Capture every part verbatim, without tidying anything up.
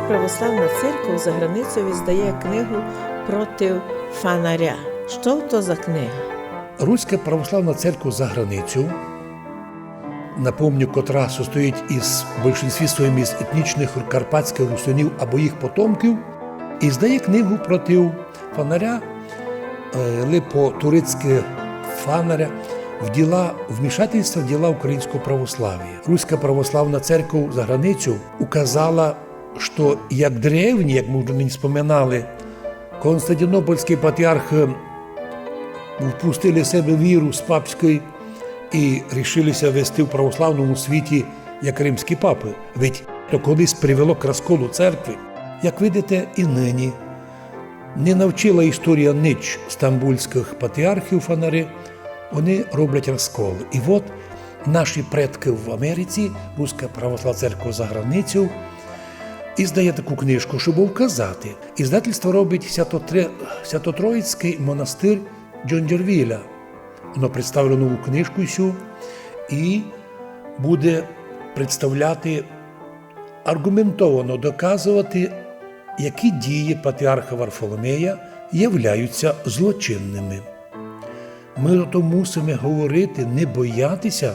Православна церква за границю издає книгу проти фонаря. Што то за книга? Руська православна церква за границю, напомню, котра состоїть из в большинстві своїм из етнічных карпатськых русинів або їх потомків, издає книгу проти фонаря, е, ли по-турецькы фанаря, в діла, вмішательства в діла українського православія. Руська православна церква за границю указала, што як древні, як мы вже нині споминали, константинопольські патріархы впустили в себе віру з папської і рішили ся вести в православному світі, як римські папы. Ведь то колись привело к розколу церкви. Як видите, і нині не навчила історія нич стамбульськых патріархів фонари, вони роблять розкол. І от наші предкы в Америці, Руська православна церква за границю, издає таку книжку, щоб указати. Издательство робить Свято-Тре-, Свято-Троїцькый монастир Джонджервіля. Воно представлено у книжку сю і буде представляти, арґументовано доказовати, які дії патріарха Варфоломея являються злочинными. Мы то мусиме говорити, не бояти ся,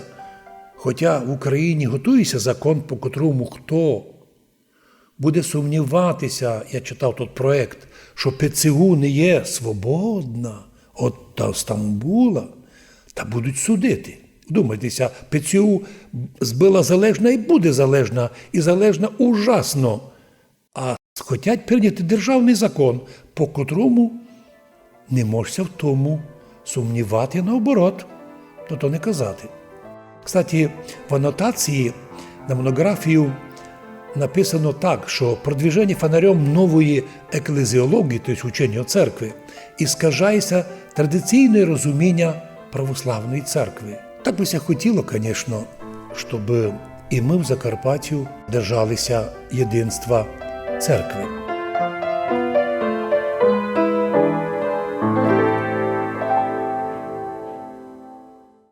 хотя в Україні готує ся закон, по котрому хто буде сумнівати ся, я читав тот проект, што П Ц У не є свободна од та Стамбула, та будуть судити. Вдумайте ся, П Ц У была залежна і буде залежна, і залежна ужасно. А хотять прийняти державный закон, по котрому не мож ся в тому сумнівати, наоборот, то, то не казати. Кстати, в анотації на монографію написано так, што продвиження фонарем нової еклезіології, то єсть учення о церкви, искажає ся традиційне розуміння православної церкви. Так бы ся хотіло, конечно, щоб і мы в Закарпаттю держали ся єдинства церкви.